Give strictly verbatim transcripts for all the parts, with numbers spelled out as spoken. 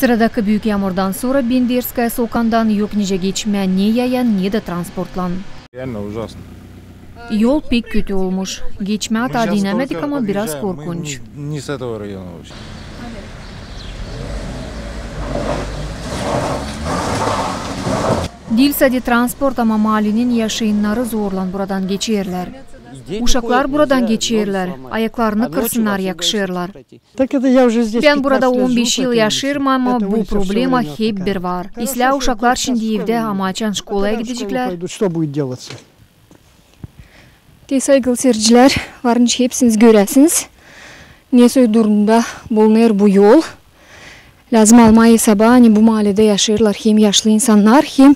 Sıradakı büük yaamurdan sora Benderskaya sokaandan yok nicä geçmää ne yayan, ne dä transportlan. Реально ужасно. Yol pek kötü olmuş. Geçmää taa dinemedik, ama biraz korkunç. Не с этого района вообще. Diil sade transport, ama maalenin yaşayannarı zorlan buradan geçerlär. Uşaklar buradan geçerlär, ayaklarını kırsınnar, yakışêrlar. Bän burada on beş yıl yaşêêrım, ama bu problema hep bir var. İslää uşaklar şindi evdä, ama açan şkolaya gideceklär? Te, saygılı seyircilär, var nicä hepsiniz göräsiniz, ne soy durumda bulunêr bu yol. Lääzım almaa esaba, ani bu maaledä yaşêêrlar hem yaşlı insannar, hem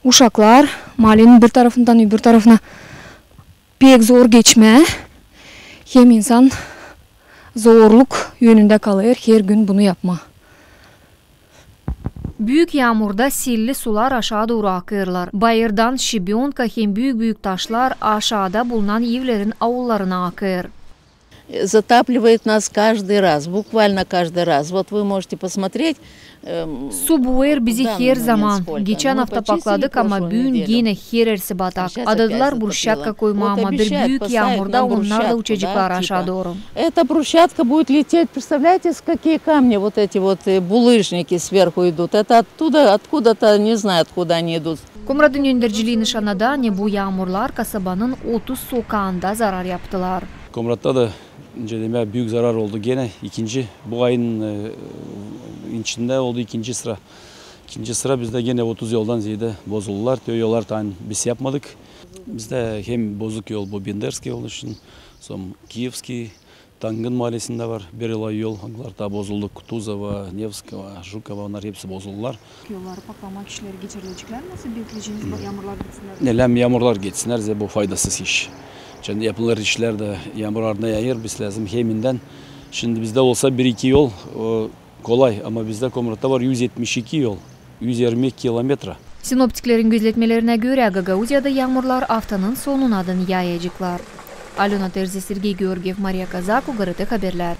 uşaklar. Maalenin bir tarafından öbür tarafına pek zor geçmää. Hem insan zorluk önündä kalêr her gün bunu yapmaa. Büük yaamurda selli sular aşaa dooru akêrlar. Bayırdan şebönka hem büük-büük taşlar aşaada bulunan evlerin aullarına akêr. Затапливает нас каждый раз, буквально каждый раз. Вот вы можете посмотреть. Su buêr bizi her zaman. Geçän afta pakladık, ama büün genä herersi batak. Adadılar bruşçatka koymaa, ama bir büük yaamurda onnar da uçaceklar aşaa dooru. Эта брусчатка будет лететь. Представляете, с какие камни вот эти вот, э, булыжники сверху идут? Это оттуда, откуда-то, не знаю, откуда они идут. Komratın önderciliini ışannadı, ani bu yaamurlar kasabanın otuz sokaanda zarar yaptılar. Komratta da, nicä demää, büük zarar oldu genä. İkinci, bu ayın, e, içindä oldu ikinci sıra. İkinci sıra bizdä genä otuz yoldan zeedä bozuldular. Te yollar taa biz yapmadık. Bizdä hem bozuk yol bu Benderskaya yolu için, sora Kievskiy, Tangın maalesindä var bir alay yol, angıları taa bozuldu, Kutuzova, Nevskaya, Jukova, onnar hepsi bozuldular. Yolları paklamaa kişileri geçireceklär mi, nasıl bekleyeceniz bu yaamurlar geçsinnär? Ölä mi, yaamurlar geçsinnär, zerä bu faydasız iş. Şindi yapılêr işlär dä yaamur ardına yayılêr, biz lääzım hemindän. Şindi bizdä olsa bir-iki yol, o, kolay, ama bizdä Komratta var üz etmiş iki yol, üz irmi kilometra. Sinoptiklerin gözletmelerinä görä, Gagauziyada yaamurlar aftanın sonunadan yayaceklar. Alöna Terzi, Sergey Georgiev, Mariya Kazak, UGRT haberlär.